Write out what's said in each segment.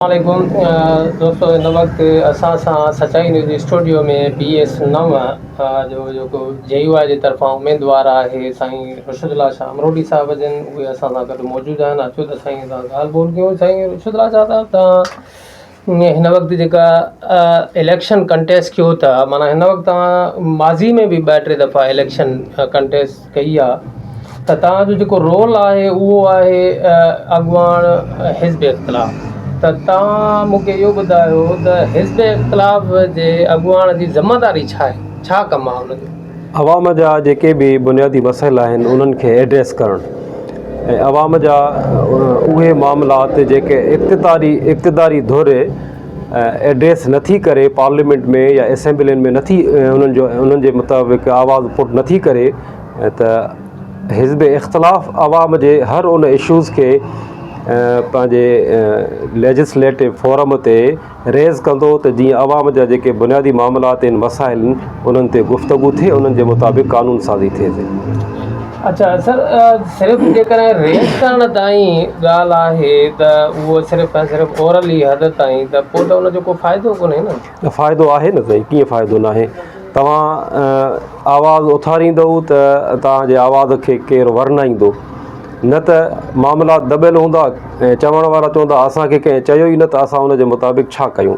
عليڪم دوستو هن وقت اسان سان سچائي نيوز اسٽوڊيو ۾ پي ايس نو جو جيڪو جي يو آء جي طرفان اميدوار آهي سائين رشد الله شاهه امروٽي صاحب جن اهي اسان سان گڏ موجود آهن اچو ته سائين سان ڳالهه ٻولهه ڪيون سائين رشد الله شاهه صاحب تان هن وقت جيڪا اليڪشن ڪنٽيسٽ ڪيو ٿا معنيٰ هن وقت تان ماضي ۾ به ٻه ٽي دفعا اليڪشن ڪنٽيسٽ ڪئي آ ته توهان جو جيڪو رول آهي اهو آهي اڳواڻ حزب اختلاف ته توهان مون کي اهو ٻڌايو ته حزب اختلاف جي اڳواڻ جي ذميواري ڇا آهي ڇا ڪم آهي ان جو؟ عوام جا جيڪي به بنيادي مسئلا آهن انهن کي ايڊريس ڪرڻ ۽ عوام جا اهي معاملات جيڪي اقتداري اقتداري ڌر ايڊريس نٿي ڪري پارليامينٽ ۾ يا اسيمبلين ۾ نٿي انهن جو انهن جي مطابق آواز پٽ نٿي ڪري ته حزب اختلاف عوام جي هر ان اشوز کي پنهنجي ليجسليٽو فورم تي ريز ڪندو ته جيئن عوام جا جيڪي بنيادي معاملات آهن مسائل آهن انهن تي گفتگو ٿئي انهن جي مطابق قانون سازي ٿئي ٿي. اڇا سر صرف جيڪڏهن ريس ڪرڻ تائين ڳالهه آهي ته اهو صرف ۽ صرف اورلي حد تائين ته پوء ته ان جو ڪو فائدو ڪونهي نه. نه فائدو آهي نه سائين ڪيئن فائدو ناهي توهان آواز اٿاريندؤ ته توهان جي آواز کي ڪير ورنائيندو نه ته معاملا دٻيل هوندا ۽ چوڻ وارا چوندا اسان کي ڪنهن چيو ئي نه ته اسان ان جي مطابق ڇا ڪيون.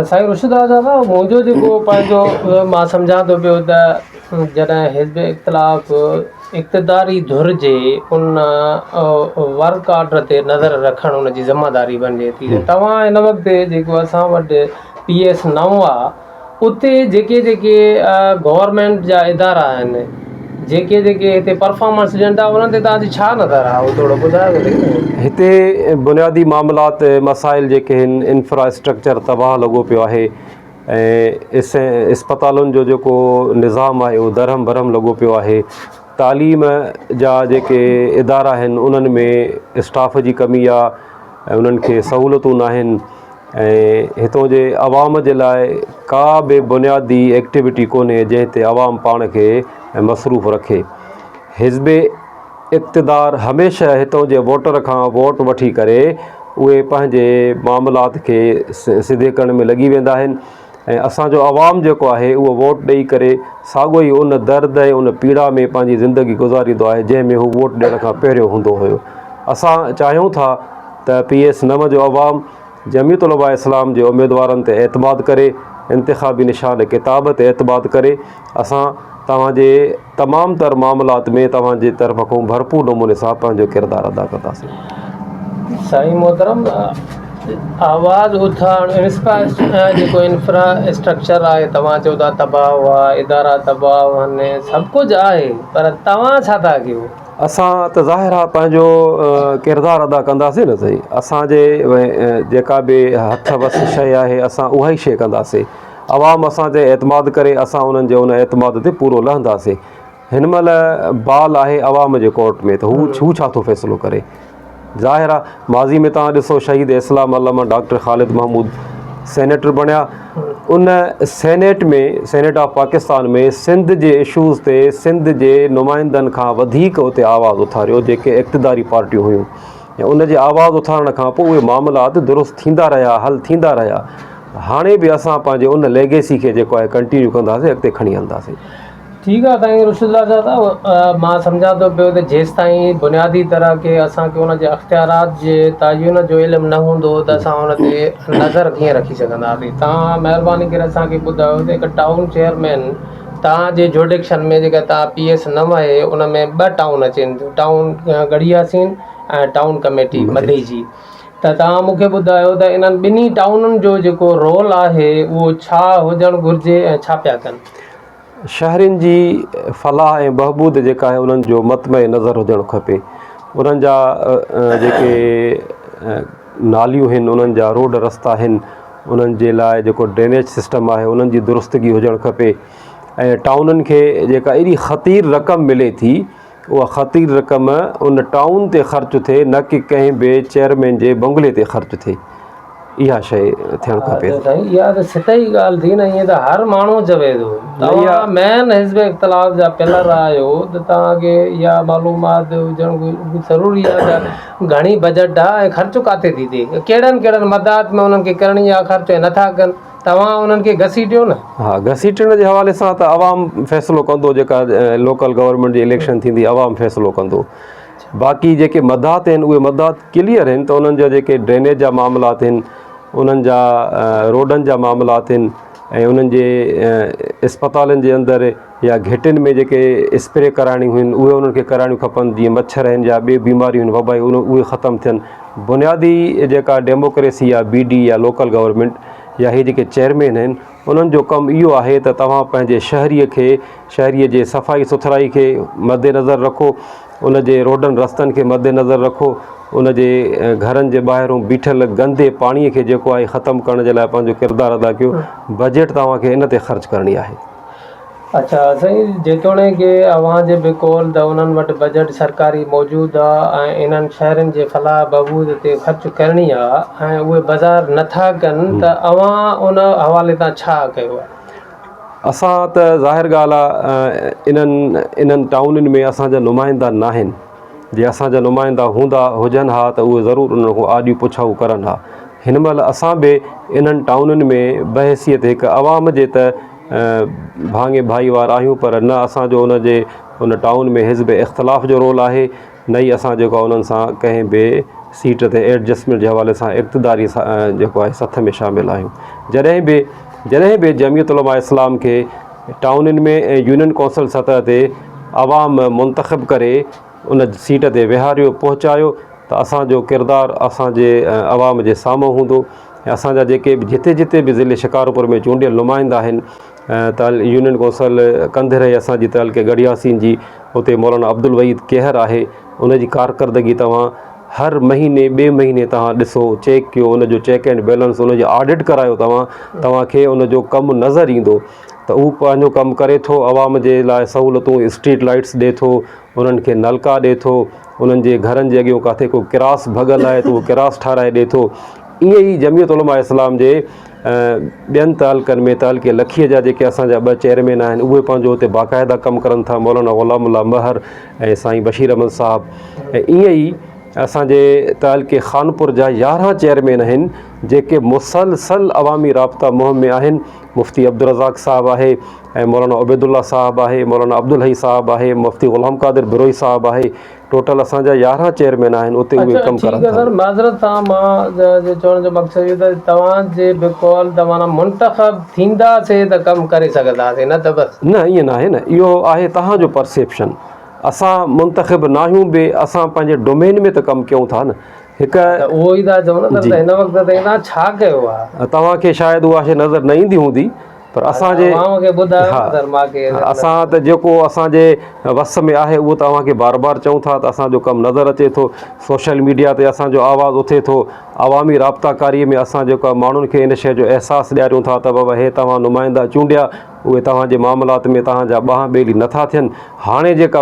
سائين رشيد راجا صاحب منهنجو جيڪو پنهنجو مان سمجهان ٿو پيو ته جڏهن حزب اختلاف اقتداري ڌر جي ان ورڪ آرڊر تي نظر رکڻ ان جي ذمہ داري بڻجي ٿي توهان هن وقت جيڪو اسان وٽ پي ايس نو آ اتي جيڪي جيڪي گورنمينٽ جا ادارا آهن جيڪي جيڪي هتي پرفارمنس ڏين ٿا انهن تي توهان جي ڇا نظر آهي اهو ٿورو ٻڌايو ته سهي. هتي بنيادي معاملات مسائل جيڪي آهن انفرا اسٽرڪچر تباهه لڳو پيو آهي ۽ اسپتالن جو جيڪو نظام آهي اهو درهم برهم لڳو پيو آهي تعليم جا جيڪي ادارا آهن انهن ۾ اسٽاف جي ڪمي آهي ۽ انهن کي سهولتون ناهن ۽ هتون جي عوام جي لاء ڪا به بنيادي ايڪٽيوٽي ڪونهي جنهن تي عوام پاڻ کي مصروف رکي. حزب اقتدار هميشه هتون جي ووٽر کان ووٽ وٺي ڪري اهي پنهنجي معاملات کي سڌي ڪرڻ ۾ لڳي ويندا آهن ۽ اسان جو عوام جيڪو آهي اهو ووٽ ڏئي ڪري ساڳو ئي ان درد ۽ ان پيڙا ۾ پنهنجي زندگي گذاريندو آهي جنهن ۾ هو ووٽ ڏيڻ کان پهريون هوندو هيو. اسان چاهيون ٿا ته پي ايس نو جو عوام جمعيت علماء اسلام جي اميدوارن تي اعتماد ڪري، انتخابي نشان ڪتاب تي اعتماد ڪري، اسان توهان جي تمام تر معاملات ۾ توهان جي طرف کان ڀرپور نموني سان پنهنجو ڪردار ادا ڪنداسين. سائين محترم آواز اٿارڻ جيڪو انفرا اسٽرڪچر آهي توهان چئو ٿا تباهه آهي ادارا تباهه آهن سڀ ڪجهه آهي پر توهان ڇا ٿا ڪيو؟ اسان ته ظاهر آ پنهنجو ڪردار ادا ڪنداسين نه سائين اسان جي جيڪا به هٿ وس شيء آهي اسان اها ئي شيء ڪنداسين عوام اسان تي اعتماد ڪري اسان انهن جي ان اعتماد تي پورو لهنداسين هن مهل بال آهي عوام جي ڪورٽ ۾ ته هو هو ڇا ٿو فيصلو ڪري ظاهر آ ماضي ۾ توهان ڏسو شهيد اسلام علامه ڊاڪٽر خالد محمود سينيٽر بڻيا ان senate ۾ senate of Pakistan ۾ Sindh جي اشوز تي سنڌ جي نمائندن کان وڌيڪ اتي آواز اٿاريو جيڪي اقتداري پارٽيون هيون ۽ ان جي آواز اٿارڻ کان پوء اهي معاملات درست ٿيندا رهيا حل ٿيندا رهيا هاڻي به اسان پنهنجي ان ليگيسي کي جيڪو آهي ڪنٽينيو ڪنداسين اڳتي کڻي هلنداسين. ٺيڪ آ سائين رشد الله صاحب مان سمجهان ٿو پيو ته جيستائين بنيادي طرح کي اسان کي ان جي اختيارات جي تعين جو علم نه هوندو ته اسان ان تي نظر ڪيئن رکي سگهنداسين توهان مهرباني ڪري اسان کي ٻڌايو ته هڪ ٽائون چيئرمين توهان جي جوڊڪشن ۾ جيڪا توهان پي ايس نو آهي ان ۾ ٻه ٽائون اچن ٿيون town Garhi Yasin ۽ town committee Madeji ته توهان مون کي ٻڌايو ته انهن ٻنهي ٽائونن جو جيڪو رول آهي اهو ڇا هجڻ گهرجي ۽ ڇا پيا ڪن. شهرين جي فلاح ۽ بهبود جيڪا آهي انهن جو مطمع نظر هجڻ کپي انهن جا جيڪي ناليون آهن انهن جا روڊ رستا آهن انهن جي لاء جيڪو ڊرينيج سسٽم آهي انهن جي درستگي هجڻ کپي ۽ ٽائونن کي جيڪا ايڏي خطير رقم ملي ٿي اها خطير رقم ان ٽائون تي خرچ ٿئي نه ڪي ڪنهن به چيئرمين جي بنگلي تي خرچ ٿئي. اها شيء ٿيڻ کپي. سائين اها ته سطحي ڳالهه ٿي نه ائين ته هر ماڻهو چوي ٿو توهان مين حزب اختلاف جا پلر آهيو ته توهان کي اها معلومات هجڻ ضروري آهي ته گهڻي بجيٽ آهي ۽ خرچ ڪاٿي ٿي ٿئي ڪهڙن ڪهڙن مدات ۾ انهن کي ڪرڻي آهي خرچ ۽ نٿا ڪن توهان انهن کي گهسيٽيو نه. ها گهسيٽڻ جي حوالي سان ته عوام فيصلو ڪندو جيڪا لوڪل گورنمينٽ جي اليڪشن ٿيندي عوام فيصلو ڪندو باقي جيڪي مدات آهن اهي مدات ڪليئر آهن ته انهن جا جيڪي ڊرينيج جا معاملات آهن انهن جا روڊن جا معاملات آهن ۽ انهن جي اسپتالن جي اندر يا گهٽين ۾ جيڪي اسپري ڪرائڻيون آهن اهي انهن کي ڪرائڻيون کپن جيئن مڇر آهن يا ٻي بيماريون آهن وبائي اهي ختم ٿين بنيادي جيڪا ڊيموڪريسي آهي بي ڊي يا لوڪل گورنمينٽ يا هي جيڪي چيئرمين آهن انهن جو ڪم اهو آهي ته توهان پنهنجي شهري کي شهري جي صفائي سٿرائي کي مد نظر رکو ان جي روڊن رستن کي مد نظر رکو ان جي گهرن جي ٻاهرون بيٺل گندي پاڻي کي جيڪو آهي ختم ڪرڻ جي لاء پنهنجو ڪردار ادا ڪيو بجيٽ توهان کي ان تي خرچ ڪرڻي آهي. اڇا سائين جيتوڻيڪ اوهان جي به قول ته انهن وٽ بجيٽ سرڪاري موجود آ ۽ انهن شهرين جي فلاح بهبود تي خرچ ڪرڻي آ ۽ اهي بظاهر نٿا ڪن ته اوهان ان حوالي تان ڇا ڪيو آ؟ اسان ته ظاهر ڳالهه آ انهن انهن ٽائونن ۾ اسان جا نمائندا ناهن جي اسان جا نمائندا هوندا هجن ها ته اهي ضرور انهن کان آڏيون پڇائون ڪرن ها هن مهل اسان به انهن ٽائونن ۾ بحيثيت هڪ عوام جي ته ڀاڱي ڀائيوار آهيون پر نه اسان جو ان جي ان ٽائون ۾ حزب اختلاف جو رول آهي نه ئي اسان جيڪو آهي انهن سان ڪنهن به سيٽ تي ايڊجسٽمينٽ جي حوالي سان اقتداري جيڪو آهي سٿ ۾ شامل آهيون جڏهن به جڏهن به جمعيت علماء اسلام کي ٽائونن ۾ ۽ يونين ڪونسل سطح تي عوام منتخب ڪري ان سيٽ تي ويهاريو پهچايو ته اسان جو ڪردار اسان جي عوام جي سامهون هوندو ۽ اسان جا جيڪي به جتي جتي به ضلعي شڪارپور ۾ چونڊيل نمائندا آهن تعل يونين ڪونسل ڪنڌري اسان جي تعلقي ڳڙهياسين جي اتي مولانا عبدالوحيد ڪيهر آهي ان جي ڪارڪردگي توهان هر مهيني ٻئي مهيني توهان ڏسو چيڪ ڪيو ان جو چيڪ اينڊ بيلنس ان جي آڊٽ ڪرايو توهان توهان کي ان جو ڪم نظر ايندو ته هو پنهنجو ڪم ڪري ٿو عوام جي لاء سهولتون اسٽريٽ لائٽس ڏي ٿو انهن کي نلڪا ڏي ٿو انهن جي گهرن جي اڳيون ڪاٿي ڪو ڪراس ڀڳل آهي ته اهو ڪراس ٺاراهي ڏي ٿو ائين ئي جمعيت علماء اسلام جي ٻين تعلقن ۾ تعلقي لکيء جا جيڪي اسان جا ٻه چيئرمين آهن اهي پنهنجو اتي باقاعده ڪم ڪرن ٿا مولانا غلام الله مهر ۽ سائين بشير احمد صاحب ۽ ائين ئي اسان جي تعلقي خانپور جا يارهن چيئرمين آهن جيڪي مسلسل عوامي رابطا مهم ۾ آهن مفتي عبدالرزاق صاحب آهي ۽ مولانا عبيدالله صاحب آهي مولانا عبدالحئي صاحب آهي مفتي غلام قادر بروهي صاحب آهي ٽوٽل اسان جا يارهن چيئرمين آهن اتي اهي ڪم ڪرن ٿا. سر معذرت سان مان جو چوڻ جو مقصد اهو ته توهان جي به قول ته معنيٰ منتخب ٿينداسي ته ڪم ڪري سگهنداسي نه ته بس. نه ائين ناهي نه اهو آهي توهان جو پرسيپشن اسان منتخب ناهيون به اسان پنهنجي ڊومين ۾ ته ڪم ڪيون ٿا نه هڪ ته اهو ئي ٿا چئون نه ته هن وقت تائين توهان ڇا ڪيو آهي. توهان کي شايد اها شي نظر نه ايندي هوندي پر اسان جي ها اسان ته جيڪو اسان جي وس ۾ آهي اهو ته اوهان کي بار بار چئون ٿا ته اسان جو ڪم نظر اچي ٿو سوشل ميڊيا تي اسان جو آواز اٿي ٿو عوامي رابطا ڪاري ۾ اسان جيڪو ماڻهن کي ان شيء جو احساس ڏياريون ٿا ته بابا هي توهان نمائندا چونڊيا اهي توهان جي معاملات ۾ توهان جا ٻانهن ٻيلي نٿا ٿين هاڻي جيڪا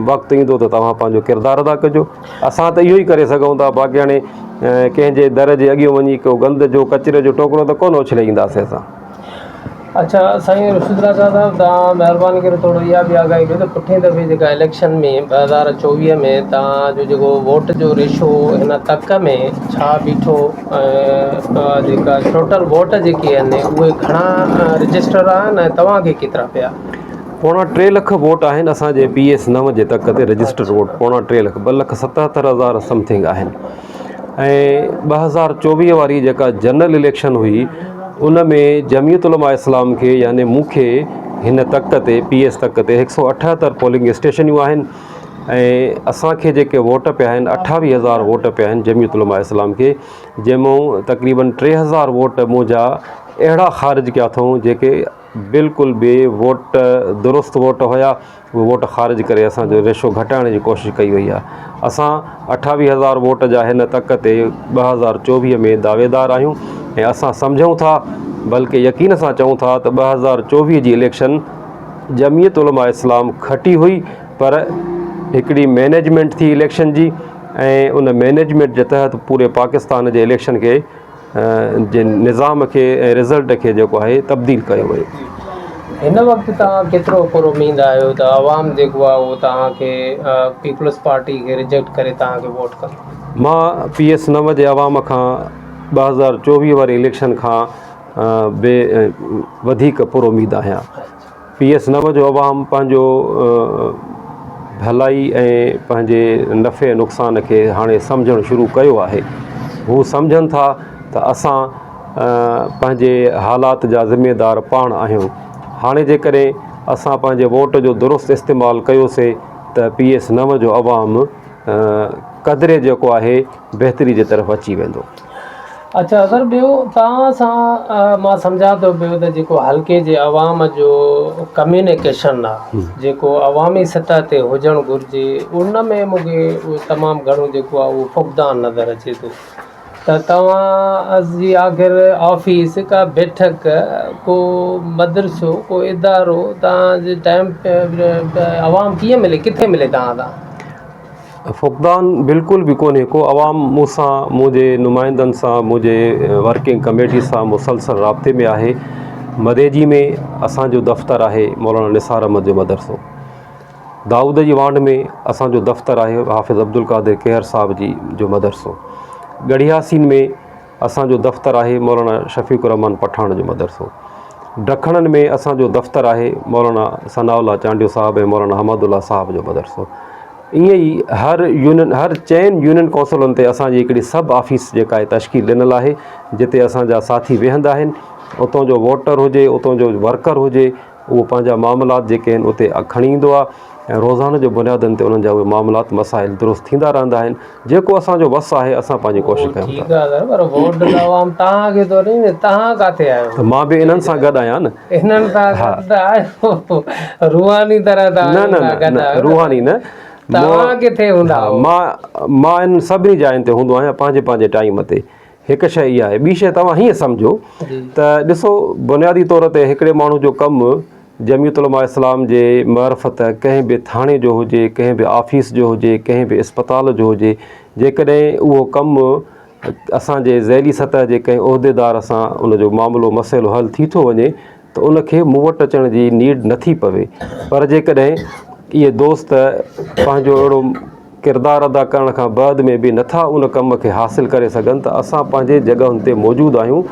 وقت ايندو ته توهان پنهنجو ڪردار ادا ڪجو اسان ته اهو ئي ڪري سگهون ٿا باقي هاڻي ڪنهن جي در جي اڳيون وڃي ڪو گند جو ڪچري جو ٽوڪرو ته ڪونه اڇلي اينداسين اسان. اڇا سائين رشيد راجا صاحب توهان مهرباني ڪري ٿورو اها به آگاهي ڏيو ته پٺئين دفعي جيڪا اليڪشن ۾ 2024 ۾ توهان جو جيڪو ووٽ جو ريشو هن تڪ ۾ ڇا بيٺو ۽ جيڪا ٽوٽل ووٽ جيڪي آهن اهي گهڻا رجسٽر آهن ۽ توهان کي ڪيترا پيا؟ پوڻا ٽي لک ووٽ آهن اسان جي پي ايس نو جي تڪ تي رجسٽرڊ ووٽ پوڻا ٽي لک 2,77,000 سمٿنگ آهن ۽ 2024 واري جيڪا جنرل اليڪشن هئي ان ۾ جمعيت علماء اسلام کي يعني مون کي هن تڪ تي پي ايس تڪ تي 178 پولنگ اسٽيشنيون آهن ۽ اسان کي جيڪي ووٽ پيا آهن 28000 ووٽ پيا آهن جمعيت علماء اسلام کي جنهن مان تقريبن 3000 ووٽ منهنجا اهڙا خارج ڪيا اٿئون جيڪي بلڪل به ووٽ درست ووٽ هيا اهي ووٽ خارج ڪري اسان جو ريشو گهٽائڻ جي ڪوشش ڪئي وئي آهي اسان اٺاويهه هزار ووٽ جا هن تڪ تي 2024 ۾ دعويدار آهيون ۽ اسان سمجهون ٿا بلڪه يقين سان چئون ٿا ته 2024 جي اليڪشن جمعيت علماء اسلام کٽي هئي پر هڪڙي مينيجمينٽ ٿي اليڪشن جي ۽ ان مينيجمينٽ جي تحت پوري پاڪستان جي اليڪشن کي جي نظام کي ۽ رزلٽ کي جيڪو آهي تبديل ڪيو ويو. هن وقت توهان ڪيترو پر اميد آهيو ته عوام جيڪو آهي اهو توهان کي پيپلز پارٽي کي ريجيڪٽ ڪري توهان کي ووٽ ڪندو؟ مان پي ايس نو جي عوام کان 2024 واري اليڪشن کان به وڌيڪ پر اميد آهيان. پي ايس نو جو عوام پنهنجو ڀلائي ۽ پنهنجي نفعي ۽ نقصان کي هاڻي سمجهڻ شروع ڪيو آهي. هو سمجهن ٿا ته اسان پنهنجي حالات جا ذميدار پاڻ آهيون. هاڻي جيڪڏهن اسان پنهنجي ووٽ جو درست استعمال ڪيوسي ته پي ايس نو جو عوام قدري جيڪو آهي بهتري جي طرف اچي ويندو. اڇا سر ٻيو توهان سان مان سمجهان ٿو پيو ته جيڪو حلقي جي عوام جو ڪميونيڪيشن آ جيڪو عوامي سطح تي هجڻ گهرجي ان ۾ مون کي تمام گهڻو جيڪو آ اهو فقدان نظر اچي ٿو ته توهان جي آخر آفيس ڪا بيٺڪ ڪو مدرسو ڪو ادارو توهان جي ٽائيم عوام ڪيئن ملي ڪٿي ملي توهان سان. فقدان بلڪل به ڪونهي ڪو عوام مون سان منهنجي نمائندن سان منهنجي ورڪنگ ڪميٽي سان مسلسل رابطي ۾ آهي مديجي ۾ اسان جو دفتر آهي مولانا نثار احمد جو مدرسو دائود جي وانڍ ۾ اسان جو دفتر آهي حافظ عبدالقادر ڪيهر صاحب جي جو مدرسو ڳڙهياسين ۾ اسان جو دفتر آهي مولانا شفيق الرحمان پٺاڻ جو مدرسو ڊکڻن ۾ اسان جو دفتر آهي مولانا ثناء الله چانڊيو صاحب ۽ مولانا حماد الله صاحب جو مدرسو ائين ئي هر يونين هر چئن يونين ڪائونسلن تي اسان جي هڪڙي سب آفيس جيڪا آهي تشڪيل ڏنل آهي جتي اسان جا ساٿي ويهندا آهن اتان جو ووٽر هجي اتان جو ورڪر هجي اهو پنهنجا معاملات جيڪي آهن اتي کڻي ايندو آهي ۽ روزانه جو بنيادن تي انهن جا اهي معاملات مسائل درست ٿيندا رهندا آهن جيڪو اسان جو وس آهي اسان پنهنجي ڪوشش ڪيون ٿا. ٺيڪ آهي سر پر ووٽ ته عوام توهان کي ٿو ڏئي نه توهان ڪاٿي آهيو. ته مان به انهن سان گڏ آهيان نه. انهن سان گڏ ته آهيو روحاني طرح توهان نه نه نه نه روحاني نه توهان ڪٿي هوندا آهيو. مان مان انهن سڀني جاين تي هوندو آهيان پنهنجي پنهنجي ٽائيم تي هڪ شيء اها آهي ٻي شيء توهان هيئن سمجهو ته ڏسو بنيادي طور تي هڪڙي ماڻهو جو ڪم جمعيت علماء اسلام جي معرفت ڪنهن به ٿاڻي جو هجي ڪنهن به آفيس جو هجي ڪنهن به اسپتال جو هجي جيڪڏهن اهو ڪم اسان جي ذيلي سطح جي ڪنهن عهديدار سان ان جو معاملو مسئلو حل ٿي ٿو وڃي ته ان کي مون وٽ اچڻ جي نيڊ نٿي پوي پر جيڪڏهن اهي دوست پنهنجو اهڙو ڪردار ادا ڪرڻ کان بعد ۾ به نٿا ان ڪم کي حاصل ڪري سگهن ته اسان پنهنجي جڳهن تي موجود آهيون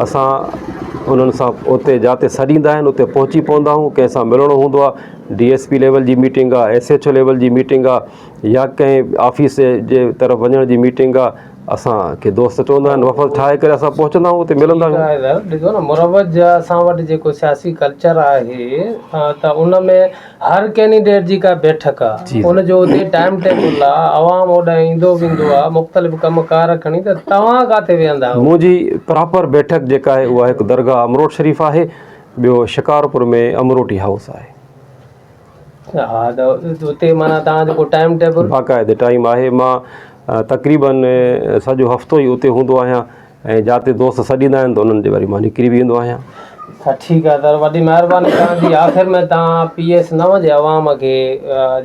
اسان انهن سان اتي جاتي سڏيندا آهن اتي پهچي پوندا آهيون ڪنهن سان ملڻو هوندو آهي ڊي ايس پي ليول جي ميٽنگ آهي ايس ايڇ او ليول جي ميٽنگ آهي يا ڪنهن آفيس جي طرف وڃڻ جي ميٽنگ آهي اسان کي دوست چوندا آهن وفد ٺاهي ڪري اسان پهچندا آهيون اتي ملندا آهيون. ڏسو نه مروج اسان وٽ جيڪو سياسي ڪلچر آهي ته ان ۾ هر ڪينڊيڊيٽ جي ڪا بيٺڪ آ ان جو اتي ٽائيم ٽيبل آ عوام اوڏانهن ايندو ويندو آ مختلف ڪم ڪار کڻي ته توهان ڪاٿي ويهندا آهيو. منهنجي پراپر بيٺڪ جيڪا آهي اها هڪ درگاهه امروٽ شريف آهي ٻيو شڪارپور ۾ امروٽي هائوس آهي. ها ته اتي معنيٰ توهان جو ڪو ٽائيم ٽيبل. باقاعده ٽائيم آهي مان تقريبن سڄو هفتو ئي اتي هوندو آهيان ۽ جاتي دوست سڏيندا آهن ته انهن جي وري مان نڪري به ايندو آهيان. ها ٺيڪ آهي سر وڏي مهرباني توهان جي آخر ۾ توهان پي ايس 9 جي عوام کي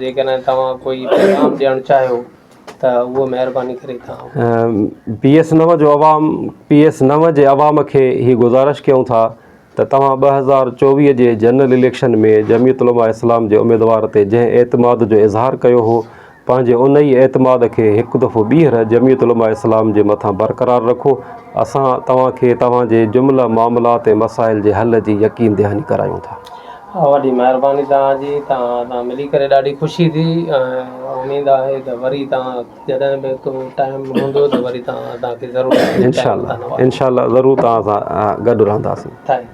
جيڪڏهن توهان ڪوئي پيغام ڏيڻ چاهيو ته اهو مهرباني ڪري توهان. پي ايس 9 جو عوام پي ايس 9 جي عوام کي هي گذارش ڪيون ٿا ته توهان 2024 جي جنرل اليڪشن ۾ جمعيت علماء اسلام جي اميدوار تي جنهن اعتماد جو اظهار ڪيو هو پنهنجي ان ئي اعتماد کي هڪ دفعو ٻيهر جمعيت علماء اسلام جي مٿان برقرار رکو، اسان توهان کي توهان جي جمله معاملات ۽ مسائل جي حل جي يقين دهاني ڪرايون ٿا. وڏي مهرباني توهان جي توهان سان ملي ڪري ڏاڍي خوشي ٿي ۽ اميد آهي ته وري توهان جڏهن به ڪو ٽائيم هوندو ته وري توهان کي ضرور انشاء الله انشاء الله ضرور توهان سان گڏ رهنداسين. Thank.